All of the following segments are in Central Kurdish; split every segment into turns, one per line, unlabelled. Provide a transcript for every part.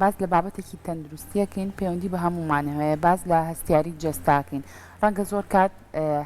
باس لە بابەتێکی تەندروستیەکەین پەیوەندی بە هەموومانەوە هەیە باس لە هەستیاری جەستاکەین ڕەنگە زۆر کات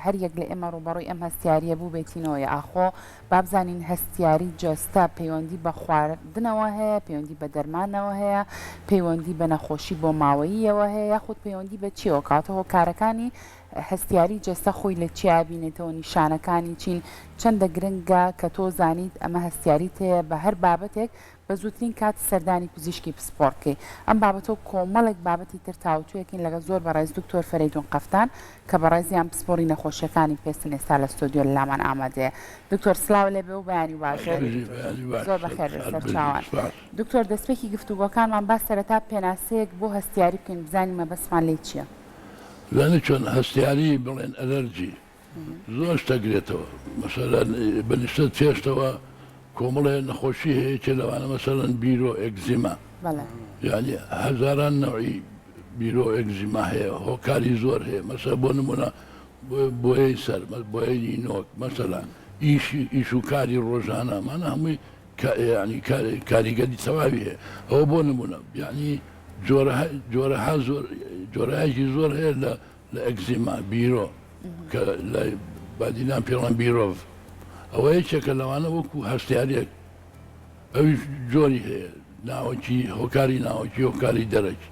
هەر یەک لە ئێمە ڕووبەڕووی ئەم هەستیاریە بووبێتینەوە یا ئاخۆ بابزانین هەستیاری جەستە پەیوەندی بە خواردنەوە هەیە پەیوەندی بە دەرمانەوە هەیە پەیوەندی بە نەخۆشی بۆ ماوەییەوە هەیە یاخود پەیوەندی بە چیەوە کاتە هۆکارەکانی هەستیاری جەستە خۆی لە چیا بینێتەوە نیشانەکانی چین چەندە گرنگە کە تۆ زانیت ئەمە هەستیاریت هەیە بە هەر بابەتێک بە زووترین کات سەردانی پزیشکی پسپۆڕ بکەی. ئەم بابەتە و کۆمەڵێک بابەتی تر تاوتوێکەین لەگەڵ زۆر بەڕێز دکتۆر فەرەیدون قەفتان کە بەڕێزیان پسپۆڕی نەخۆشیەکانی پێستن ئێستا لە ستۆدیۆ لە لامان ئامادەیە. دکتۆر سڵاو لێ بێ و بەیانی باش بێت.
بژی بەیانی باش
زۆر بەخێر بێ
هەر بژی
سەرچاوان.
سپاس.
دکتۆر دەستپێکی گفتوگۆکانمان با سەرەتا پێناسەیەک بۆ هەستیاری بکەین بزانین مەبەستمان لێی چیە؟
زانی چۆن هەستیاری بڵێن ئەلەرجی زۆر شت دەگرێتەوە مەسەلەن بە نیسبەت پێشتەوە کۆمەڵێ نەخۆشی هەیە یەکێ لەوانە مەسەلەن بیرۆ ئێگزیما یانی هەزاران نەوعی بیرۆ ئێگزیما هەیە هۆکاری زۆر هەیە مەسە بۆ نمونە بۆیەی سەر بۆیەی نینۆک مەسەلەن ئیشی ئیش و کاری ڕۆژانە مانە هەمووی یانی کاریگەری تەواوی هەیە ئەوە بۆ نمونە یانی جۆرەها جۆرەها زۆر جۆرایەکی زۆر هەیە لە لە ئەکزیما، بیرۆ، کە لای بادینان پێڵەن بیرۆڤ، ئەوە یەکێکە لەوانە وەکو هەستیاریەک ئەویش جۆری هەیە ناوەکی هۆکاری ناوەکی هۆکاری دەرەکی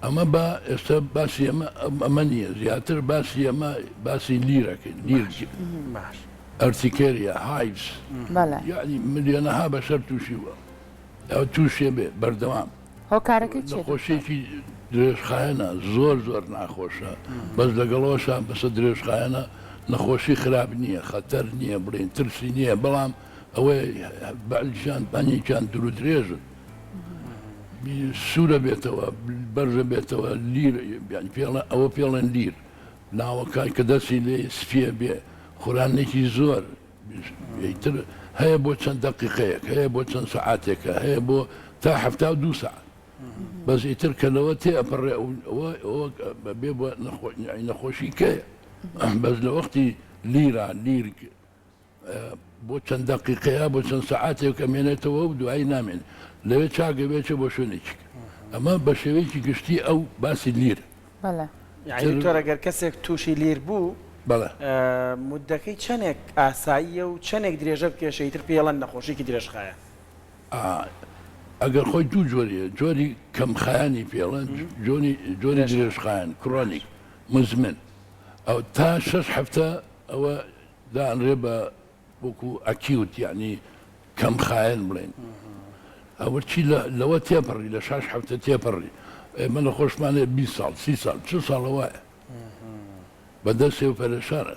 ئەمە با ئێستا باسی ئەمە ئەمە نییە زیاتر باسی ئەمە باسی لیرەکەین لیر
باش
urticaria hives یعنی ملیۆنەها بەشەر تووشی بووە ئەو تووشێ بێ بەردەوام
هۆکارەکەی چیە دکتۆر؟
نەخۆشیەکی درێژخایەنە زۆر زۆر ناخۆشە بەس لەگەڵەوەشا بەسە درێژخایەنە نەخۆشی خراپ نییە خەتەر نییە بڵێن ترسی نییە بەڵام ئەوەی بەعلشان پانێکیان دوور درێژن سوورە بێتەوە بەرزە بێتەوە لیر یانی پێڵە ئەوە پێڵێن لیر ناوەکان کە دەستی لێ سپیە بێ خورانێکی زۆر ئیتر هەیە بۆ چەند دەقیقەیەک هەیە بۆ چەند سەعاتێکە هەیە بۆ تا 72 سەعات بەس ئیتر کە لەوە تێ ئەپەڕێ ئەوە ئەوە بێ بۆ نەخۆشی کەیە بەس لە وەختی لیرا لیرگ بۆ چەند دەقیقەیە بۆ چەند سەعاتێک ئەمێنێتەوە و دوایی نامێن لەوێ چاگە بێچە بۆ شوێنێکی ئەمە بە شێوەیەکی گشتی ئەو باسی لیر
بەڵێ.
یەعنی دکتۆر ئەگەر کەسێک تووشی لیر بوو
بەڵێ.
موددەکەی چەنێک ئاساییە و چەنێک درێژە بکێشێ ئیتر پێی ئەڵێن نەخۆشیەکی درێژخایەن؟
ئا ئەگەر خۆی دوو جۆری هەیە جۆری کەم خایەنی پێ ئەڵێن جۆری جۆری درێژخایەن chronic مزمن ئەو تا شەش هەفتە ئەوە دائەنرێ بە وەکو acute یەعنی کەم خایەن بڵێین ئەوە چی لەوە تێپەڕی لە شاش هەفتە تێپەڕی ئێمە نەخۆشمان هەیە 20 ساڵ 30 ساڵ 40 ساڵە وایە بەدەستێ و پەرێشانە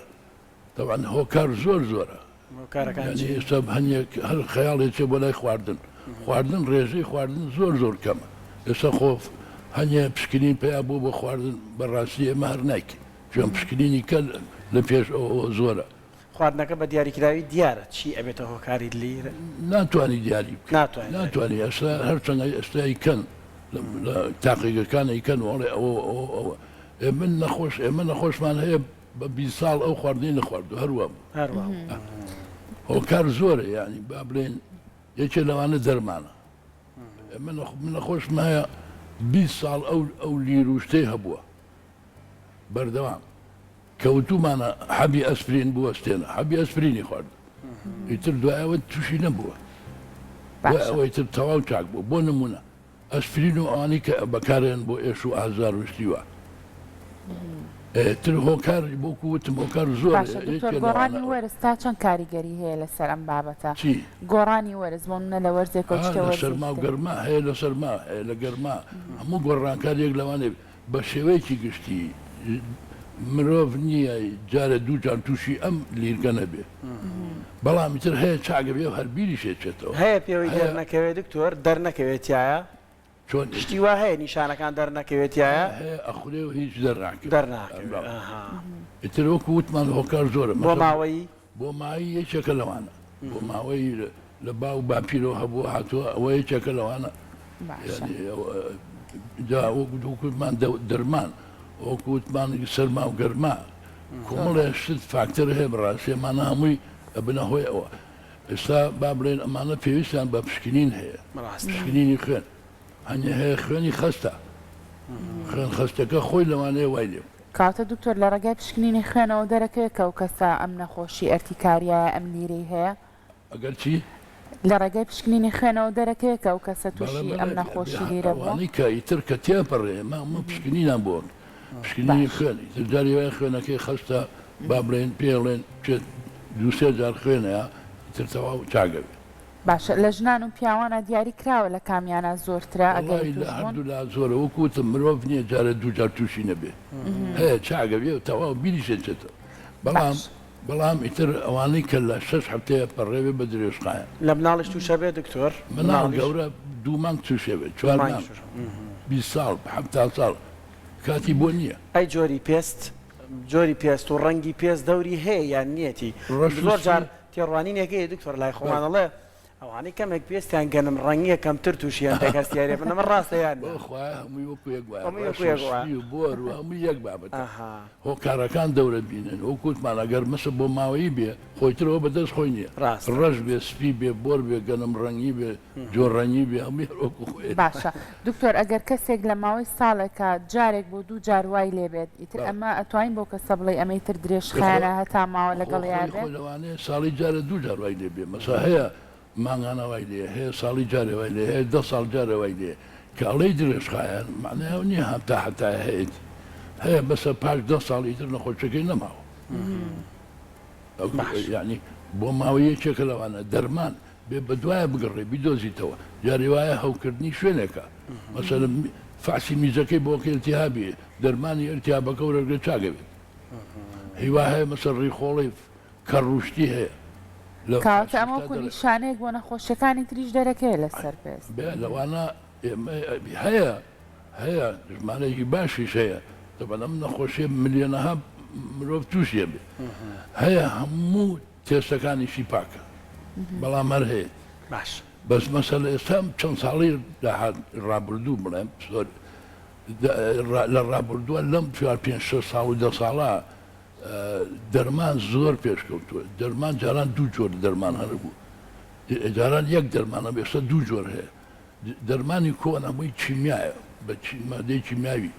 تەوان هۆکار زۆر زۆرە ئێستا هەنێک هەر خەیاڵێکێ بۆ لای خواردن خواردن ڕێژەی خواردن زۆر زۆر کەمە ئێستا خۆف هەنێ پشکنین پیا بۆ بۆ خواردن بەڕاستی ئێمە هەر نایکەین چۆن پشکنینی کە لە پێش ئەوە زۆرە
خواردنەکە بە دیاریکراوی دیارە چی ئەبێتە هۆکاری لیر؟
ناتوانی دیاری بکەی.
ناتوانی دیاری
ناتوانی ئێستا هەرچەندە ئێستا ئەیکەن لە تاقیگەکان ئەیکەن و ئەڵێ ئەوە و ئەوە و ئەوە. ئێ من نەخۆش ئێمە نەخۆشمان هەیە بە 20 ساڵ ئەو خواردنەی نەخواردووە هەر وا بوو.
هەر وا بوو.
هۆکار زۆرە یانی با بڵێین یەکێ لەوانە دەرمانە. ئێمە من نەخۆشم هەیە 20 ساڵ ئەو ئەو لیر و شتەی هەبووە بەردەوام. کە وتومانە حەبی ئەسپرین بوەستێنە حەبی ئەسپرینی خوارد ئیتر دوای ئەوە توشی نەبووە دوای ئەوە ئیتر تەواو چاک بوو بۆ نمونە ئەسپرین و ئەوانەی کە بەکارێن بۆ ئێش و ئازار و شتی وا تر هۆکار بۆکو وتم هۆکار زۆر
باشە دکتۆر گۆڕانی وەرز تا چەند کاریگەری هەیە لەسەر ئەم بابەتە
چی
گۆڕانی وەرز بۆ نمونە لە وەرزێکەوە چتە
لە سەرما و
وەرزێکی تر
گەرما هەیە لە سەرما هەیە لە گەرما هەموو گۆڕانکاریەک لەوانەیە بە شێوەیەکی گشتی مرۆڤ نییە جارێ دوو جار تووشی ئەم لیرگە نەبێ بەڵام ئیتر هەیە چاک ئەبێ و هەر بیریش ئەچێتەوە.
هەیە پێوەی
هەیە.
دەرنەکەوێ دکتۆر دەرنەکەوێ تیایە؟
چۆن
شتی وا هەیە نیشانەکان دەرنەکەوێ تیایە؟
هەیە ئەخورێ و هیچ دەرناکەوێ.
دەرناکەوێ ئەها.
ئیتر وەکوو وتمان هۆکار زۆرە
بۆ ماوەی؟
بۆ ماوەی یەکێکە لەوانە. بۆ ماوەی لە باو باپیرەوە هەبووە هاتووە ئەوە یەکێکە لەوانە جا وەکو وتمان دەرمان وەکو وتمان سەرما و گەرما کۆمەڵێ شت فاکتەر هەیە بەڕاستی ئەمانە هەمووی ئەبنە هۆی ئەوە ئێستا با بڵێن ئەمانە پێویستیان بە پشکنین هەیە پشکنینی خوێن. هەنێ هەیە خوێنی خەستە خوێن خەستەکە خۆی لەوانەیە وای لێ بکا.
کەواتە دکتۆر لە ڕێگای پشکنینی خوێنەوە دەرەکەوێت کە ئەو کەسە ئەم نەخۆشی ئەرتیکاریایە ئەم لیرەی هەیە؟
ئەگەر چی؟
لە ڕێگای پشکنینی خوێنەوە دەرەکەوێت کە ئەو کەسە
بەڵێ
تووشی ئەم
بەڵێ
نەخۆشی لیرە بووە؟
ئەوانەی کە ئیتر کە تێپەڕێ ئێمە ئەمە پشکنینیان بۆ ئەکەین پشکنینی
باش.
خوێن ئیتر جاری وایە خوێنەکەی خەستە با بڵێین پێڵێن بچێت دوو سێ جار خوێنەیە ئیتر تەواو چاک ئەبێ.
باشە لە ژنان و پیاوانا دیاری کراوە لە کامیانا زۆرترە ئەگەری
وەڵایی لە
توش بوون؟
هەردوو لا زۆرە وەکو وتم مرۆڤ نیە جارێ دوو جار توشی نەبێ هەیە چاک ئەبێ و تەواو بیریش ئەچێتەوە بەڵام
باش.
بەڵام ئیتر ئەوانەی کە لە شەش هەفتەیە پەڕێوێ بە درێژخایەن.
لە مناڵیش توش ئەبێ دکتۆر؟
مناڵ
مناڵیش؟
گەورە دوو مانگ توش ئەبێ
دوو
چوار
مانگیش
مانگ
توش
20 ساڵ 70 ساڵ کاتی بۆ نیە.
ئەی جۆری پێست جۆری پێست و ڕەنگی پێست دەوری هەیە یان نیەتی؟
ڕەش و
زۆر جار
سپی؟
تێڕوانینێک هەیە دکتۆر لای خۆمان
بەڵێ.
ئەڵێ ئەوانەی کەمێک پێستیان گەنم ڕەنگیە کەمتر توشی هەندێک هەستیاری ئەبن ئەمە ڕاستە یان نا؟
بۆ خوایە هەمووی وەکو یەک وایە
هەمووی
ڕەش
وەکو
و
یەک وایە.
سپی و بۆر و هەمووی یەک بابەتە
ئەها.
هۆکارەکان دەورە بینن وەکو وتمان ئەگەر مەسە بۆ ماوەیی بێ خۆی تر ئەوە بەدەست خۆی نیە
ڕاستە.
ڕەش بێ سپی بێ بۆر بێ گەنم ڕەنگی بێ جۆر ڕەنگی بێ هەمووی هەر وەکو خۆیەتی.
باشە دکتۆر ئەگەر کەسێک لە ماوەی ساڵێکا جارێک بۆ دوو جار وای لێ بێت ئیتر
بەڵێ.
ئەمە ئەتوانین بەو کەسە بڵێی ئەمە ئیتر
خۆ
درێژخایەنە هەتا ماوە
خۆ
لەگەڵیا
خۆی
بێ؟
خۆ لەوانەیە ساڵی جارێ دوو جار وای لێ بێ مەسا هەیە مانگانە وای لێ هەیە ساڵی جارێ وای لێ هەیە دە ساڵ جارێ وای لێ کە ئەڵێی درێژخایەن مەعنای ئەوە نییە هەتا هەتایە هەیەتی هەیە بەسە پاش دە ساڵ ئیتر نەخۆشیەکەی نەماوە
باش.
یانی بۆ ماوەی یەکێکە لەوانە دەرمان بێ بەدوایە بگەڕێ بیدۆزیتەوە جاری وایە هەوکردنی شوێنێکە مەسەلەن فەحسی میزەکەی بۆکە ئیلتیهابی دەرمانی ئیلتیهابەکە وەرەگرێ چاک ئەبێت هیوا هەیە مەسەل ڕیخۆڵەی کەڕوشتی هەیە لە
کەواتە ئەمە
فەحسی
وەکو
دەرە
نیشانەیەک بۆ نەخۆشیەکانی تریش دەرەکەوێت لەسەر پێست.
بێ لەوانە ئێمە هەیە هەیە ژمارەیەکی باشیش هەیە تەبعەن ئەم نەخۆشیە ملیۆنەها مرۆڤ تووشی ئەبێ هەیە هەموو تێستەکانیشی پاکە بەڵام هەر هەیە
باش.
بەس مەسەلە ئێستا ئەم چەند ساڵەی داهات ڕابردوو بڵێم زۆر لە ڕابردووە لەم چوار پێنج شەش ساڵ و دە ساڵە دەرمان زۆر پێشکەوتووە دەرمان جاران دوو جۆر دەرمان هەبوو جاران یەک دەرمان هەبوو ئێستا دوو جۆر هەیە دەرمانی کۆن هەمووی کیمیایە بە مادەی کیمیاوی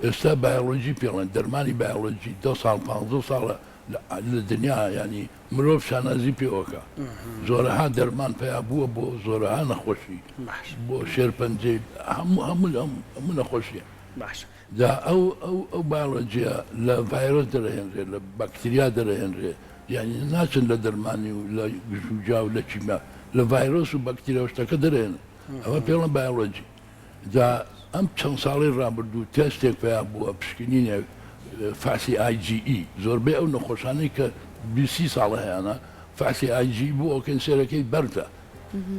ئێستا بایۆلۆجی پێڵێن دەرمانی بایۆلۆجی دە ساڵ پانزە ساڵە لە دنیا یانی مرۆڤ شانازی پێوەکا زۆرەها دەرمان پەیا بووە بۆ زۆرەها نەخۆشی بۆ شێرپەنجەی هەموو هەموو هەموو نەخۆشیە
باش
جا ئەو ئەو ئەو بایۆلۆجیە لە ڤایرۆس دەرەهێنرێ لە بەکتریا دەرەهێنرێ یانی ناچن لە دەرمانی و لە گژوگیا و لە کیمیا لە ڤایرۆس و بەکتریا و شتەکە دەرێنن ئەمە پێڵن بایۆلۆجی جا ئەم چەند ساڵەی ڕابردوو تێستێک پەیا بووە پشکنینێک فەحسی ئای جی ئی زۆربەی ئەو نەخۆشانەی کە 20 سی ساڵە هەیانە فەحسی ئای جی ئی بۆ ئەکەین سێرەکەی بەرزە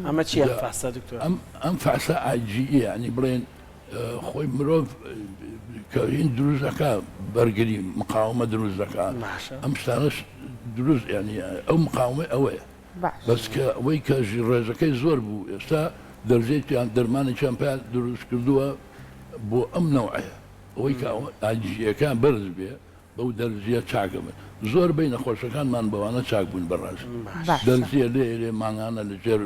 ئەمە چییە ئەم فەحسە دکتۆر؟
ئەم ئەم فەحسە ئای جی ئی یانی بڵێن خۆی مرۆڤ کە هین دروست دەکا بەرگری مقاومە دروست دەکا ئەم شتانەش دروست یانی ئەو مقاومەی ئەوەیە بەس کە ئەوەی کە ڕێژەکەی زۆر بوو ئێستا دەرزێکیان دەرمانێکیان پیا دروست کردووە بۆ ئەم نەوعەیە ئەوەی کە ئاجیەکان بەرز بێ بەو دەرزیە چاکە بن زۆر بەی نەخۆشەکانمان بەوانە چاک بوون بەڕاست دەرزیە لێ لێ مانگانە لە ژێر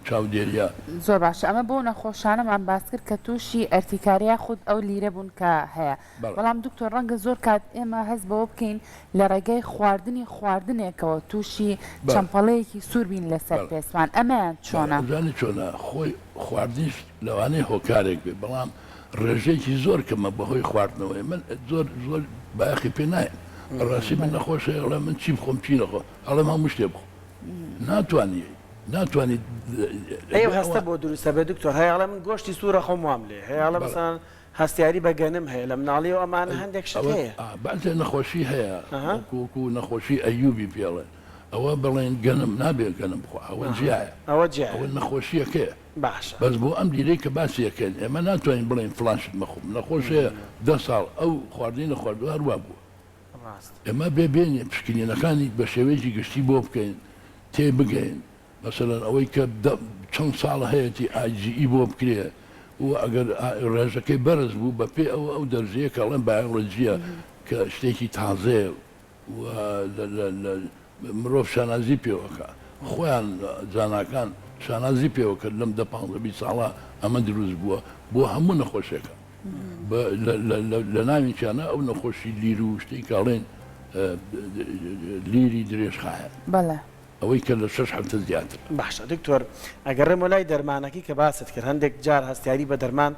چاودێریە.
زۆر باشە ئەمە بۆ نەخۆشانەمان باس کرد کە تووشی ئەرتیکاریا یاخود ئەو لیرە بوون کە هەیە بەڵام دکتۆر ڕەنگە زۆر کات ئێمە هەست بەوە بکەین لە ڕێگای خواردنی خواردنێکەوە تووشی چەند پەڵەیەکی سوور بین لەسەر پێستمان ئەمەیان چۆنە؟
ئەزانی چۆنە خۆی خواردنیش لەوانەیە هۆکارێک بێ بەڵام ڕێژەیەکی زۆر کەمە بەهۆی خواردنەوەی من زۆر زۆر بایەخی پێ نایەم بەڕاستی من نەخۆش هەیە ئەڵێ من چی بخۆم چی نەخۆم ئەڵێم هەموو شتێ بخۆ ناتوانی ناتوانی
ئەی ئەو هەستە بۆ دروستە بێ دکتۆر هەیە ئەڵێ من گۆشتی سوورە خۆم وام لێ هەیە ئەڵێ مەسەلەن هەستیاری بە گەنم هەیە لە مناڵیەوە ئەمانە هەندێک شت هەیە.
بەعزێ نەخۆشی هەیە وەکو وەکو نەخۆشی ئەیوبی پێڵێن ئەوە بڵێن گەنم نابێ گەنم بخوا ئەوە جیایە
ئەوە جیایە
ئەوە نەخۆشیەکەیە
باشە.
بەس بۆ ئەم دیرەی کە باسی ئەکەین ئێمە ناتوانین بڵێین فڵان شت مەخۆ نەخۆش هەیە دە ساڵ ئەو خواردنی نەخواردوە هەر وا بووە
ڕاستە.
ئێمە بێ بێنین پشکنینەکانی بە شێوەیەکی گشتی بۆ بکەین تێ بگەین مەسەلەن ئەوەی کە دە چەند ساڵە هەیەتی ئای جی ئی بۆ بکرێ و ئەگەر ڕێژەکەی بەرز بوو بە پێی ئەوە ئەو دەرزییە کە ئەڵێن بایۆلۆجییە کە شتێکی تازەیە و لە لە لە مرۆڤ شانازی پێوە ئەکا خۆیان زاناکان. شانازی پێوە کرد لەم دە پانزە 20 ساڵە ئەمە دروست بووە بۆ هەموو نەخۆشیەکان لە ناوێکیانە ئەو نەخۆشی لیر و شتەی کاڵێن لیری درێژخایەن.
بەڵێ.
ئەوەی کە لە شەش هەفتە زیاترە.
باشە دکتۆر ئەگەڕێمەوە لای دەرمانەکەی کە باست کرد هەندێک جار هەستیاری بە دەرمان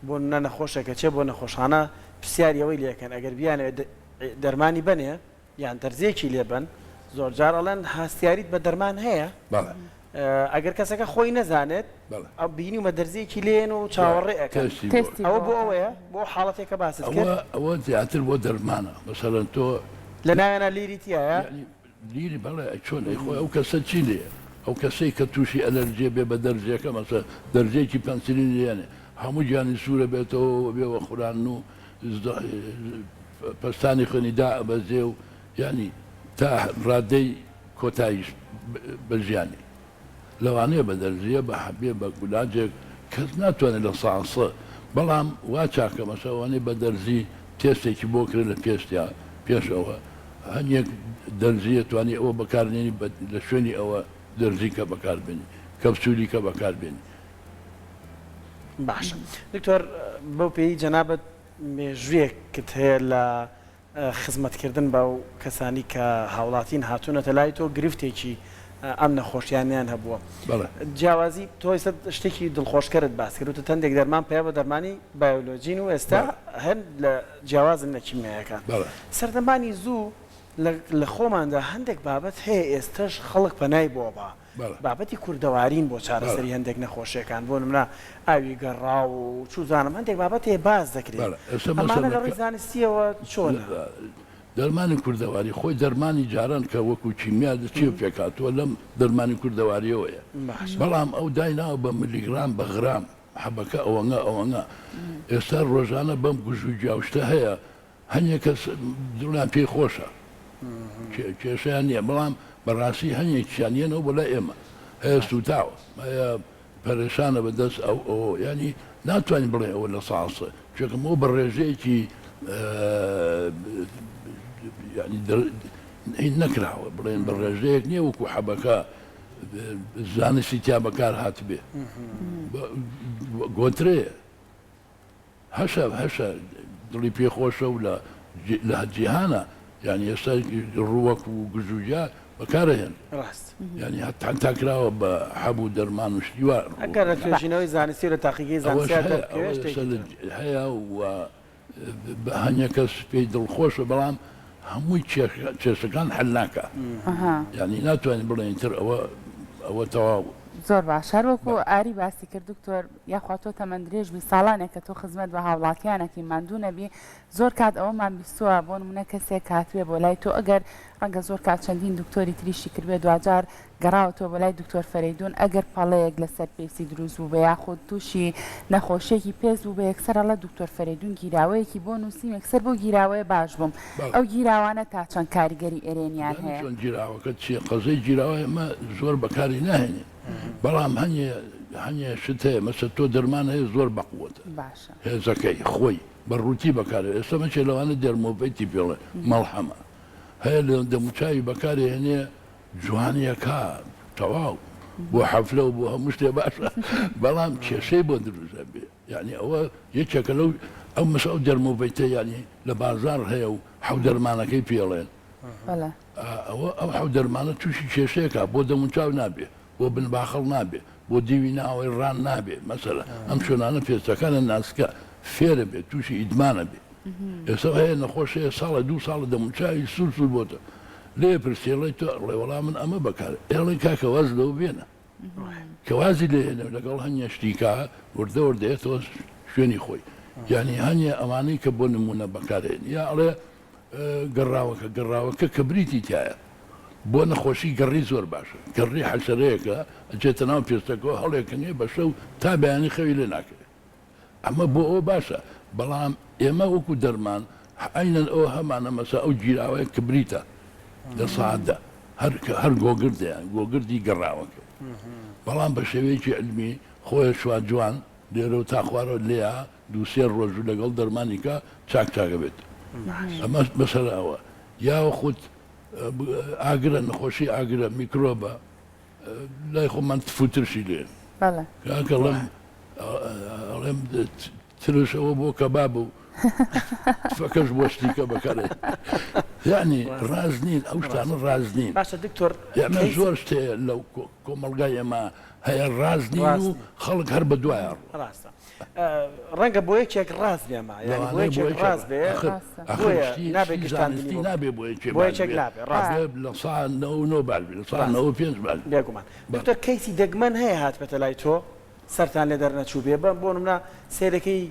بۆ نمونە نەخۆشێک ئەچێ بۆ نەخۆشخانە پرسیاری ئەوەی لێ ئەکەن ئەگەر بیانەوێت دەرمانی بەنێ یان دەرزیەکی لێ بەن زۆرجار ئەڵێن هەستیاریت بە دەرمان هەیە
بەڵێ.
ئەگەر کەسەکە خۆی نەزانێت
بەڵێ.
ئەو بینیومە دەرزیەکی لێن و چاوەڕێ ئەکەن
تێستی بۆ
تێستی
ئەوە
بۆ
بۆ ئەوەیە بۆ ئەو حاڵەتەی کە باست
ئەوە
کرد
ئەوە زیاتر بۆ دەرمانە مەسەلەن تۆ
لە ناویانا لیری تیایە؟
یانی لیری بەڵێ ئەی چۆن ئەی خۆی ئەو کەسە چی لێیە ئەو کەسەی کە تووشی ئەلەرجیە بێ بە دەرزیەکە مەسەلەن دەرزیەکی پەنسلین لێنێ هەموو گیانی سوورە بێتەوە و بێ وە خوران و پەستانی خوێنی دائەبەزێ و یانی تا ڕادەی کۆتاییش بە ژیانی. لەوانەیە بە دەرزیە بە حەبێ بە گولاجێک کەس ناتوانێت لە سانسە بەڵام وا چاکە مەسە ئەوانەی بە دەرزی تێستێکی بۆ کرێ لە پێستیا پێش ئەوە هەنیەک دەرزیە توانی ئەوە بەکار نێنی لە شوێنی ئەوە دەرزی کە بەکار بێنی کەپسولی کە بەکار بێنی.
باشە دکتۆر بەو پێیەی جەنابت مێژوویەکت هەیە لە خزمەتکردن بەو کەسانی کە هاوڵاتین هاتوونەتە لای تۆ گرفتێکی ئەم نەخۆشیانەیان هەبووە جیاوازی تۆ ئێستا شتێکی دڵخۆشکەرت باس کرد وتت هەندێک دەرمان پەیا بە دەرمانی بایۆلۆجین و ئێستا هەن لە جیاوازن لە کیمیایەکان سەردەمانی زوو لە خۆماندا هەندێک بابەت هەیە ئێستەش خەڵک پەنای بۆ با بابەتی کوردەوارین بۆ چارەسەری هەندێک نەخۆشیەکان بۆ نمونە ئاوی گەڕاو و چوزانم هەندێک بابەت هەیە باس دەکرێت ئەمانە لە ڕووی زانستیەوە چۆنە؟
دەرمانی کوردەواری خۆی دەرمانی جاران کە وەکو کیمیا چی پێکهاتووە لەم دەرمانی کوردەواریەوەیە بەڵام ئەو دایناوە بە ملیگرام بە غرام حەبەکە ئەوەنگە ئەوەنگە ئێستا ڕۆژانە بەم گژوگیا و شتە هەیە هەنێ کەس دڵیان پێی خۆشە کێشەیان نییە بەڵام بەڕاستی هەنێکیان یەنەوە بۆ لای ئێمە هەیە سووتاوە هەیە پەرێشانە بە دەست ئەو ئەوە ینی ناتوانین بڵێ ئەوە لە ساسە چێکم ئەو بە ڕێژەیەکی ینی نەکراوە بڵێن بە ڕێژەیەک نییە وەکو حەبەکە زانستی تیا بەکار هاتبێ گۆترەیە هەشە هەشە دڵی پێ خۆشە و لە لە جیهانا یانی ئێستا ڕووەک و گژوگیا بەکارەهێن
ڕاست
یانی هەتا تا کراوە بە حەب و دەرمان و شتی وا
ئەگەر لە توێژینەوەی زانستی و لە تاقیگەی
ئەوەش
زانستیا
هەیە
دەربکەوێ
ئەوە
شتێکی
ئێستا لە
ترە.
هەیە و بە هەنێ کەس پێی دڵخۆشە بەڵام هەمووی کێشەکان حل ناکا یانی ناتوانین بڵێین تر ئەوە ئەوە تەواو.
زۆر باش هەر وەکو ئاری باسی کرد دکتۆر یاخوا تۆ تەمەن درێژ بی ساڵانێکە تۆ خزمەت بە هاوڵاتیان ئەکەی ماندوو نەبی زۆر کات ئەوەمان بیستووە بۆ نمونە کەسێک هاتبێ بۆ لای تۆ ئەگەر ڕەنگە زۆر کات چەندین دکتۆری تریشی کردبێ دواجار گەڕاوەتەوە بۆ لای دکتۆر فەرەیدون ئەگەر پەڵەیەک لەسەر پێستی دروست بووبێ یاخود تووشی نەخۆشیەکی پێست بووبێ یەکسەر ئەڵێ دکتۆر فەرەیدون گیراوەیەکی بۆ نووسیم یەکسەر بەو گیراوەیە باش بووم ئەو گیراوانە تا چەند کاریگەری ئەرێنیان
زانی
هەیە؟
چۆن گیراوەکە چیە قەزەی گیراوە ئێمە زۆر بەکاری ناهێنین بەڵام هەنێ هەنێ شت هەیە مەسە تۆ دەرمان هەیە زۆر بەقوەتە
باشە.
هێزەکەی خۆی بە ڕووتی بەکارێ ئێستا مەچێ لەوانە دێرمۆڤەیتی پێڵێ مەڵحەمە هەیە لە دەموچاوی بەکارێ هێنێ جوانیەکە تەواو بۆ حەفلە و بۆ هەموو شتێ باشە بەڵام کێشەی بۆ دروست ئەبێ یعنی ئەوە یەکێکە لەو ئەو مەسە ئەو دەرمۆڤەیتە یعنی لە بازاڕ هەیە و حەو دەرمانەکەی پێڵێن ئەوە ئەو حەو دەرمانە تووشی کێشەیەکە بۆ دەموچاو نابێ بۆ بن باخەڵ نابێ بۆ دیوی ناوەی ڕان نابێ مەسەلە ئەم شوێنانە پێستەکانە ناسکە فێرە بێ تووشی ئیدمانە بێ ئێستا هەیە نەخۆش هەیە ساڵە دوو ساڵە دەموچاوی سوور سوور بۆتە لێ پرسێ ڵێ تۆ ڵێ وەڵا من ئەمە بەکار ئێڵێ کاکە واز لەوە بێنە کە وازی لێ هێنێ لەگەڵ هەنیە شتیکا وردە وردە یەتەوە شوێنی خۆی یعنی هەنیە ئەوانەی کە بۆ نمونە بەکارێن یا ئەڵێ گەڕاوەکە گەڕاوەکە کبریتی تایە بۆ نەخۆشی گەڕی زۆر باشە گەڕی حەشەرەیەکە ئەچێتە ناو پێستەکەەوە هەڵێکنێ بە شەو تا بەیانی خەوی لێ ناکەوێت ئەمە بۆ ئەوە باشە بەڵام ئێمە وەکو دەرمان عەینەن ئەوە هەمانە مەسە ئەو گیراوەیە کبریتە لە سەعاتدا هەر هەر گۆگردە یان گۆگردی گەڕاوەکە بەڵام بە شێوەیەکی علمی خۆیە شوا جوان لێرە و تا خوارەوە لێیا دوو سێ ڕۆژ و لەگەڵ دەرمانی کە چاک چاکە بێت ئەمە مەسەلە ئەوە یا خود ئاگرە نەخۆشی ئاگرە میکرۆبە. لای خۆمان تف و ترشی لێ.
بەڵێ.
کاکە ئەڵێم ئەڵێم ترش ئەوە بۆ کەباب و تفەکەش بۆ شتی کە بەکارێ یعنی ڕاست نین ئەو شتانە ڕاست نین.
باشە دکتۆر
ئێمە زۆر شتێ لەو کۆمەڵگای ئێمە هەیە ڕاست نین و خەڵک هەر بە دوایە ڕۆ.
ڕاستە. ڕەنگە بۆ یەکێک ڕاست بێ ئەمە یانی بۆ یەکێک ڕاست بێ بۆیە نابێ گشتاندنی
نابێ بۆ یەکێ
بۆ یەکێک نابێ ڕاست
بێ 99% باش بێ 95% باش بێ.
بێگومان دکتۆر کەیسی دەگمەن هەیە هاتبێتە لای تۆ سەرتان لێ دەرنەچووبێ بە بۆ نمونە سەیرەکەی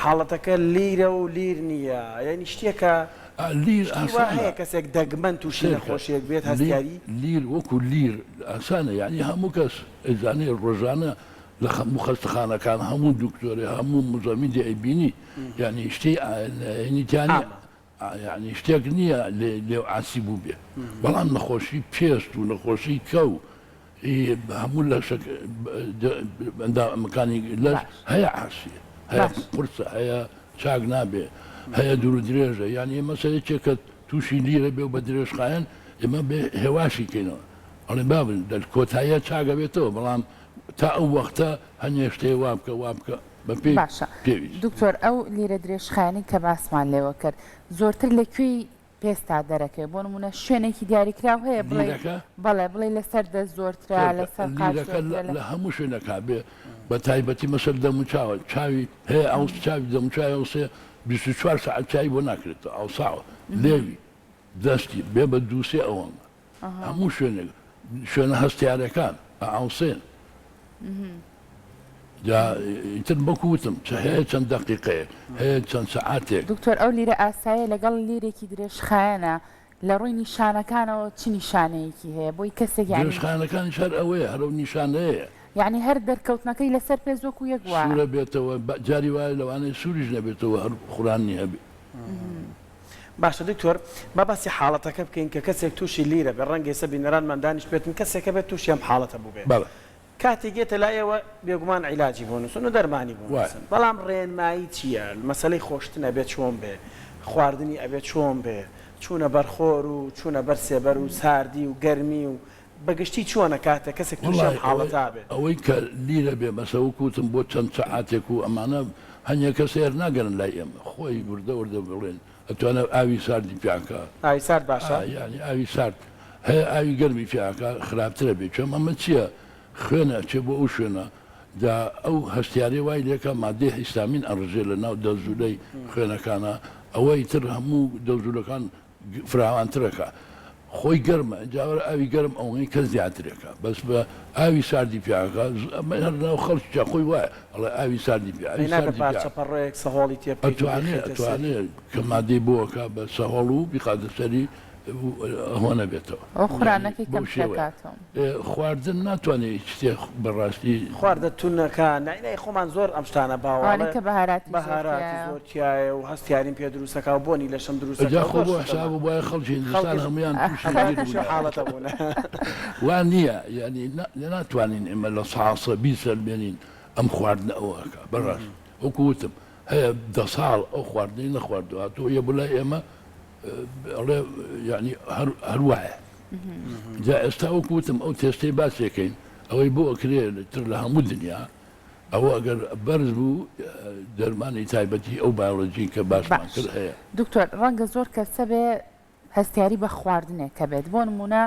حاڵەتەکە لیرە و لیر نییە یانی شتێکە
لیر
شتی وا
ئاسانە
هەیە کەسێک دەگمەن تووشی
سەیرکە
نەخۆشیەک بێت
لیر
هەستیاری
لیر وەکو لیر ئاسانە یانی هەموو کەس ئەیزانێ ڕۆژانە لە هەموو خەستەخانەکان هەموو دکتۆرێ هەموو مزەمیدی ئەیبینی یانی شتی یانی تیا نیە
عامە.
یانی شتێک نییە لێ لێو عاسی بووبێ بەڵام نەخۆشی پێست و نەخۆشی کەو ئی هەموو لەشە ئەندامەکانی لەش
باش
هەیە عاسیە هەیە
باش.
قورسە هەیە چاک نابێ هەیە دوور و درێژە یانی مەسە یەکێکە تووشی لیرە بێ و بە درێژخایەن ئێمە بێ هێواشی کەینەوە ئەڵێن بابن لە کۆتاییە چاک ئەبێتەوە بەڵام تا ئەو وەختە هەنێ شتێ وابکە وابکە بە پێی
باشە
پێویست.
دکتۆر ئەو لیرە درێژخایەنەی کە باسمان لێوە کرد زۆرتر لە کوێی پێستا دەرەکەوێ بۆ نمونە شوێنێکی دیاریکراو هەیە بڵێی
لیرەکە؟
بەڵێ بڵێی لەسەر دەست زۆرترە
سەیرکە
لەسەر قاچ
لیرەکە
زۆرترە لە
لە هەموو شوێنەکا بێ بە تایبەتی مەسەل دەموچاوە چاوی هەیە ئەو چاوی دەموچاوی ئەوسێ 24 سەعات چاوی بۆ ناکرێتەوە ئاوساوە لێوی دەستی بێ بە دوو سێ ئەوەندە هەموو شوێنێک شوێنە هەستیارەکان ئاوسێن جا ئیتر وەکو وتم چ هەیە چەند دەقیقەیەک هەیە چەند سەعاتێک.
دکتۆر ئەو لیرە ئاساییە لەگەڵ لیرێکی درێژخایەنە لە ڕووی نیشانەکانەوە چ نیشانەیەکی هەیە بۆی کەسێک یانی.
درێژخایەنەکانیش هەر ئەوەیە هەر ئەو نیشانەیە.
یانی هەر دەرکەوتنەکەی لەسەر پێست وەکو یەک وایە.
سوورە بێتەوە جاری وایە لەوانەیە سووریش نەبێتەوە هەر خورانی هەبێ.
باشە دکتۆر با باسی حاڵەتەکە بکەین کە کەسێک تووشی لیرە بێ ڕەنگە ئێستا بینەرانمان دانیشتبێتن کەسێک هەبێت تووشی ئەم حاڵەتە بووبێ
بەڵێ.
کاتێک یەتە لای ئێوە بێگومان عیلاجی بۆ نووسن و دەرمانی بۆ
وایە.
نووسن بەڵام ڕێنمایی چییە مەسەلەی خۆشتن ئەبێ چۆن بێ خواردنی ئەبێ چۆن بێ چوونە بەر خۆر و چوونە بەر سێبەر و ساردی و گەرمی و بە گشتی چۆنە کاتێک کەسێک تووشی ئەم
وەڵای ئەوەی
حاڵەتە بێ؟
ئەوەی کە لیرە بێ مەسە وەکو وتم بۆ چەند سەعاتێک و ئەمانە هەنێ کەس هەیە ناگەنە لای ئێمە خۆی وردە وردە بڵێن ئەتوانێ ئاوی ساردی پیاکا.
ئاوی سارد باشە؟
ئا یانی ئاوی سارد هەیە ئاوی گەرمی پیاکا خراپترە بێ چۆن ئەمە چیە خوێن ئەچێ بۆ ئەو شوێنە جا ئەو هەستیارەی وای لێکا مادەی هیستامین ئەڕژێ لە ناو دەزوولەی خوێنەکانا ئەوە ئیتر هەموو دەزوولەکان فراوانترەکا خۆی گەرمە ئینجا وەرە ئاوی گەرم ئەوەی کە زیاترێکە بەس بە ئاوی ساردی پیاکە ئەمە هەر ناو خەڵکی جا خۆی وایە ئەڵێ ئاوی ساردی پیا
ئەی
ئاوی
نابێ
ساردی پیا
پارچە پەڕۆیەک سەهۆڵی تێ بکەیت و
ئەتوانێ
بیخەیتە سەری؟
ئەتوانێ کە مادەی بۆ ئەکا بە سەهۆڵ و بیخاتە سەری هۆنەبێتەوە
ئەوە
یانی
خورانەکەی
بەو
کەم
شێوەیە
دەکاتەوە.
خواردن ناتوانێ هیچ شتێ بەڕاستی.
خواردە تونەکان لای لای خۆمان زۆر ئەم شتانە باوە
ئەوانەی
ئەڵێ
کە بەهاراتی زۆر
بەهاراتی
تیایە.
زۆر تیایە و هەستیاریم پێ دروست ئەکا و بۆنی لەشم دروست
ئەجا
ئەکا و
خۆ
زۆر
بۆ
شت
حساب
ئەمانە
بوایە خەڵکی هیندستان
خەڵکیش
هەموویان تووشی
هەموویان
لیر
تووشی ئەو
بوونایە
حاڵەتە بوونە.
وا نییە یانی ناتوانین ئێمە لە ساسە بیسەلمێنین ئەم خواردنە ئەوە ئەکا بەڕاست وەکو وتم هەیە دەساڵ ئەو خواردنەی نەخواردووە هاتووە یە بۆ لای ئێمە ئەڵێ یانی هەر هەر وایە جا ئێستا وەکو وتم ئەو تێستەی باسێکەین ئەوەی بۆ ئەکرێ تر لە هەموو دنیا ئەوە ئەگەر بەرز بوو دەرمانی تایبەتی ئەو بایۆلۆجی کە باسمان
باش
کرد هەیە.
دکتۆر ڕەنگە زۆر کەس هەبێ هەستیاری بە خواردنێک هەبێت بۆ نمونە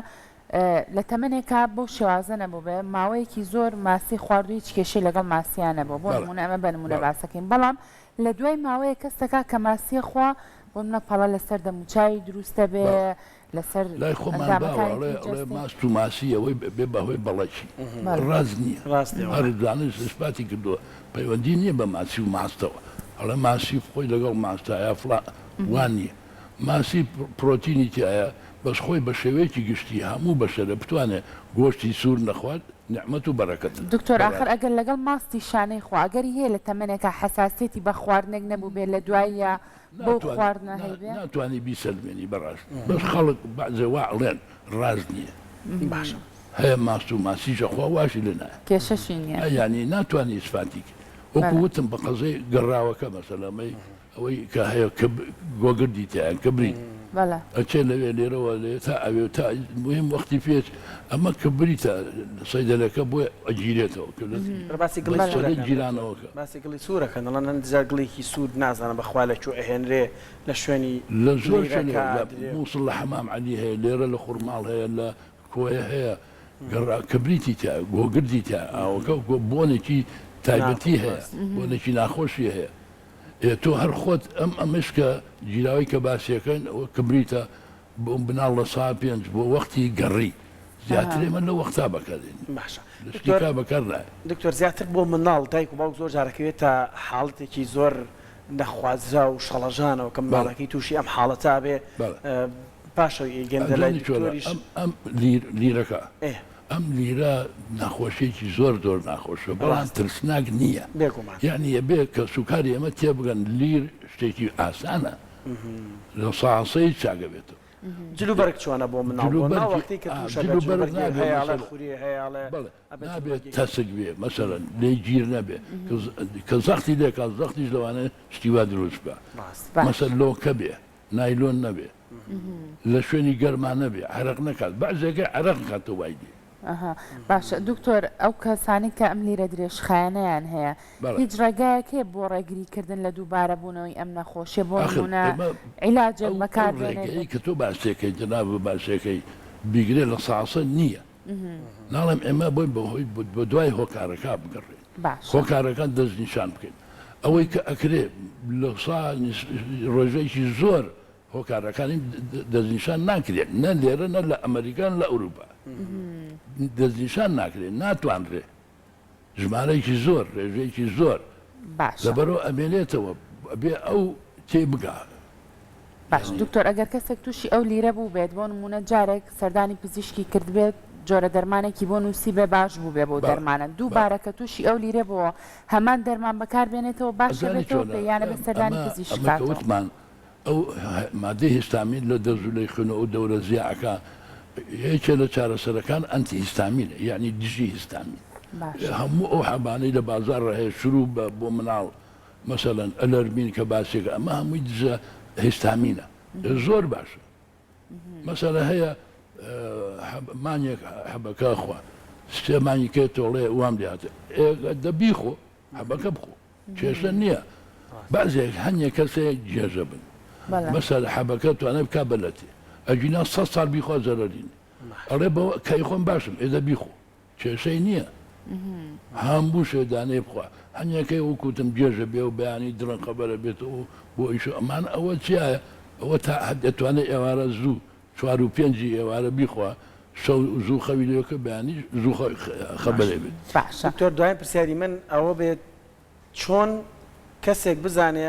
لە تەمەنێکا بەو شێوازە نەبووبێ ماوەیەکی زۆر ماسی خواردو هیچ کێشەی لەگەڵ ماسیا نەبووە بۆ
بەڵێ
نمونە ئەمە بە نمونە
بەڵێ.
باسەکەین بەڵام لە دوای ماوەیەک کەس دەکا کە ماسیە خوا بۆ نمونە پەڵە لەسەر دەموچاوی دروستە بێ
بەڵێ.
لەسەر
لای خۆمان باوە
ئەندامەکانی
ئەڵێ
تری
ئەڵێ
جەستەی.
ماست و ماسی ئەوەی بێ بە هۆی بەڵەکی
بەڵێ.
ڕاست نییە
ڕاست نییە
هەر
وایە.
زانست ئیسپاتی کردووە پەیوەندی نییە بە ماسی و ماستەوە ئەڵێ ماسی خۆی لەگەڵ ماستا یا فڵان وا نییە ماسی پرۆتینی تیایە بەس خۆی بە شێوەیەکی گشتی هەموو بەشەرە بتوانێ گۆشتی سوور نەخوات نیعمەت و بەرەکەتە
دکتۆر ئاخر
بەڕاستی.
ئەگەر لەگەڵ ماستی شانەی خوا ئەگەری هەیە لە تەمەنێکا حەساسیەتی بە خواردنێک نەبووبێ لە دواییا بەو
ناتوانی
خواردنە هەیبێ؟
ناتوانی بیسەلمێنی بەڕاست بەس خەڵک بەعزێ وا ئەڵێن ڕاست نیە.
باشە.
هەیە ماست و ماسیش ئەخوا واشی لێ نایە.
کێشەشی نیە.
یانی ناتوانی ئیسپاتی کەی وەکو
بەلێ.
وتم بە قەزەی گەڕاوەکە مەسەلەن ئەمەی ئەوەی کە هەیە کە گۆگردی تیایە کبریت.
بەڵێ.
ئەچێ لەوێ لێرەوە لێ تا ئەوێ و تا مهم وەختی پێچ ئەمە کبریتە سەیدەلەکە بۆی ئەگیرێتەوە کە لە
بەڵێ باسی گڵی
بەڵێ.
سوور
سەدەی
ئەکەن دکتۆر
گیرانەوەکە.
باسی گڵی سوور ئەکەن دەڵێن هەندێ جار گڵێکی سوور نازانم بەخوا لە کوێ ئەهێنرێ لە شوێنی
لە زۆر شوێن
لیرەکە
هەیە لە
ئەدرێ.
موسڵ لە حەمام عەلی هەیە لێرە لە خورماڵ هەیە لە کۆیە هەیە گەڕا کبریتی تیایە گۆگردی تیایە ئاوەکە بۆنێکی تایبەتی
ناخۆش
هەیە
ڕاستە.
بۆنێکی ناخۆشی هەیە ئێ تۆ هەر خۆت ئەم ئەمەش کە گیراوەی کە باسیەکەن ئەوە کبریتە بۆ مناڵ لە سا پێنج بۆ وەختی گەڕی زیاتر ئێمە لەو وەختا بەکاردێنین
باشە
لە شتی
دکتۆر
کا بەکار نایە.
دکتۆر زیاتر بۆ مناڵ دایک و باوک زۆر جار ئەکەوێتە حاڵەتێکی زۆر نەخوازراو و شڵەژانەوە کە
بەڵێ.
مناڵەکەی تووشی ئەم حاڵەتە ئەبێ
بەڵێ.
پاش ئەوەی ئەیگەنرە لای
ئەزانی چۆنە
دکتۆریش
ئەم ئەم لیر لیرەکە
ئێ.
ئەم لیرە نەخۆشیەکی زۆر زۆر ناخۆشە بەڵام
ڕاستە.
ترسناک نییە
بێگومان.
یەعنی ئەبێ کەسوکاری ئێمە تێبگەن لیر شتێکی ئاسانە لە ساسەی چاکەبێتەوە.
جل و بەرگ چۆنە بۆ مناڵ
جل و
بۆ مناڵ
بەرگی
وەختی کە
ئا
تووشە
جل
بێت
و
جل و
بەرگ
بەرگی
نابێ
هەیە ئەڵێ
مەسەلەن
خوری هەیە ئەڵێ
بەڵێ
ئەبێ جل و
نابێت
بەرگێکی
تەسک بێ مەسەلەن لێی گیر نەبێ کە کە زەختی لێکا زەختیش لەوانەیە شتی وا دروست بکا
ڕاستە.
باش.
مەسەل لۆکە بێ نایلۆن نەبێ لە شوێنی گەرما نەبێ عەرەق نەکات بەعزێکەی عەرەق کاتەوە وای لێ.
ئەها باشە دکتۆر ئەو کەسانەی کە ئەم لیرە درێژخایەنەیان هەیە
بەڵێ.
هیچ ڕێگایەک هەیە بۆ ڕێگری کردن لە دووبارە بوونەوەی ئەم نەخۆشیە بۆ
ئاخر
نمونە
ئێمە
عیلاجێک
ئەو ئەو
بەکار بێنێت
ڕێگەیەی کە تۆ باسێکەی جەنابت باسێکەی بیگرێ لە ساسە نییە ناڵێم ئێمە بۆی بەهۆی بە دوای هۆکارەکە بگەڕێین
باشە.
هۆکارەکان دەستنیشان بکەین ئەوەی کە ئەکرێ لە سا ڕێژەیەکی زۆر هۆکارەکانی دەستنیشان ناکرێت نە لێرە نە لە ئەمەریکا نە لە ئەوروپا دەستنیشان ناکرێت ناتوانرێ ژمارەیەکی زۆر ڕێژەیەکی زۆر
باشە.
لەبەرئەوە ئەمێنێتەوە ئەبێ ئەو تێ بگا.
باش دکتۆر ئەگەر کەسێک تووشی ئەو لیرە بووبێت بۆ نموونە جارێک سەردانی پزیشکی کردبێت جۆرە دەرمانێکی بۆ نووسیبێ باش بووبێ بەو دەرمانە دووبارە کە تووشی ئەو لیرە بۆوە هەمان دەرمان بەکار بێنێتەوە باش
ئەزانی
دەبێتەوە
چۆنە
پێ یان ئەبێ سەردانی
ئەمە
پزیشک
ئەمە کە
بکاتەوە؟
وتمان ئەو مادەی هیستامین لە دەزوولەی خوێن و ئەو دەورە زیا ئەکا یەکێ لە چارەسەرەکان ئەنتی هیستامینە یەعنی دژی هیستامین
باشە.
هەموو ئەو حەبانەی لە بازاڕا هەیە شروبە بۆ مناڵ مەسەلەن ئەلەرمین کە باسێکە ئەمە هەمووی دژە هیستامینە زۆر باشە مەسەلە هەیە مانگێک حەبەکە خوا سێ مانگی کێ تۆڵێ وام لێ هاتە دە بیخۆ حەبەکە بخۆ کێشە نییە بەعزێک هەنێ کەسێ گێژە بن مەسەل حەبەکە توانای بکا بەلەتێ ئەگینا سە ساڵ بیخوا زەرەری نیە ئەڵێ بەوە کەی خۆم باشم ئێدە بیخۆ کێشەی نییە هەموو شێ دانەی بخوا هەنێکەی وەکوتم گێژە بێ و بەیانی درەنگ خەبەرە بێتەوە بۆ ئیش و ئەمان ئەوە چیایە ئەوە تا حەد دەتوانێت ئێوارە زوو چوار و پێنجی ئێوارە بیخوا شەو زوو خەوی لێکە بەیانی زوو خەبەرێ بێت.
باشە.
دکتۆر دواین پرسیاری من ئەوە بێت چۆن کەسێک بزانێ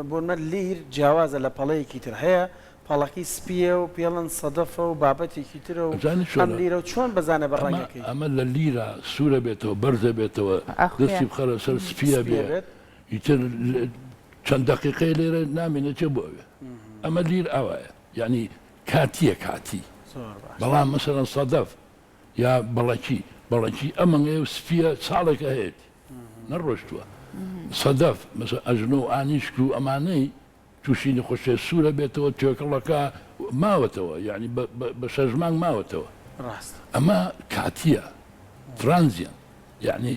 بۆنمە لیر جیاوازە لە پەڵەیەکی تر هەیە پەڵەکەی سپیە و پێڵن سەدەفە و بابەتێکی ترە و
ئەزانی
ئەم
چۆنە
لیرە و چۆن بزانێ بە
ئەمە
ڕەنگەکەی.
ئەمە لە لیرە سوورە بێتەوە بەرزە بێتەوە
ئەخوێ.
دەستی بخەرە سەر سپیە
سپیە
بێ
بێت.
ئیتر چەند دەقیقەی لێرە نامێنێ چێ بۆ ئەوێ ئەمە لیر ئاوایە یانی کاتیە کاتی
زۆر باشە.
بەڵام مەسەلەن سەدەف یا بەڵەکی بەڵەکی ئەمەنگەیە و سپیە ساڵێکە هەیەتی نەڕۆشتووە سەدەف مەسەلەن ئەژنۆ و ئانیشک و ئەمانەی تووشی نەخۆشیە سوورە بێتەوە توێکڵەکە ماوەتەوە یانی بە شەش مانگ ماوەتەوە
ڕاستە.
ئەمە کاتیە transient یانی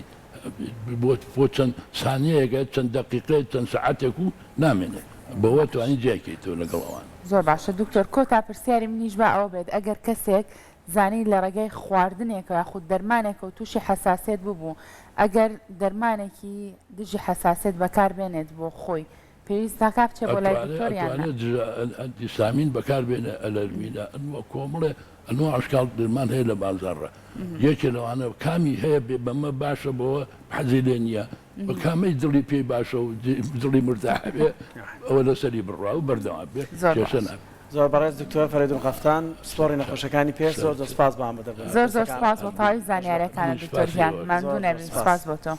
بۆ چەند سانیەیەکە چەند دەقیقەیە چەند سەعاتێک و نامێنێ بەوە توانی جیای کەیتەوە لەگەڵ ئەوان.
زۆر باشە دکتۆر کۆتا پرسیاری منیش با ئەوە بێت ئەگەر کەسێک زانی لە ڕێگای خواردنێکەوە یاخود دەرمانێکەوە تووشی حەساسیەت ببوو ئەگەر دەرمانێکی دژی حەساسیەت بەکار بێنێت بۆ خۆی پێویست ناکا بچێ بۆ لای
ئەتوانێ
دکتۆر یان نا؟
ئەتوانێ دژە ئەنتیسامین بەکار بێنێ ئەلەرمینە ئەنوا کۆمەڵێ ئەنوا ئەشکاڵ درمان هەیە لە بازاڕا یەکێ لەوانە کامی هەیە بێ بەمە باشە بەوە حەزی لێ نییە بە کامەی دڵی پێی باشە و دڵی مرتاح بێ ئەوە لەسەری بڕوا و بەردەوام بێ
زۆر
کێشە
باش.
نابێ.
زۆر بەڕێز دکتۆر فەرەیدون قەفتان پسپۆڕی نەخۆشەکانی پێست زۆر زۆر سپاس بۆ ئامادەبوونت.
زۆر زۆر سپاس بۆ تەواوی زانیاریەکانت
منیش
دکتۆر
سپاسی
گیان
ئێوە ئەکەم.
ماندوو
زۆر زۆر
نەبی
سپاس.
سپاس بۆ تۆ.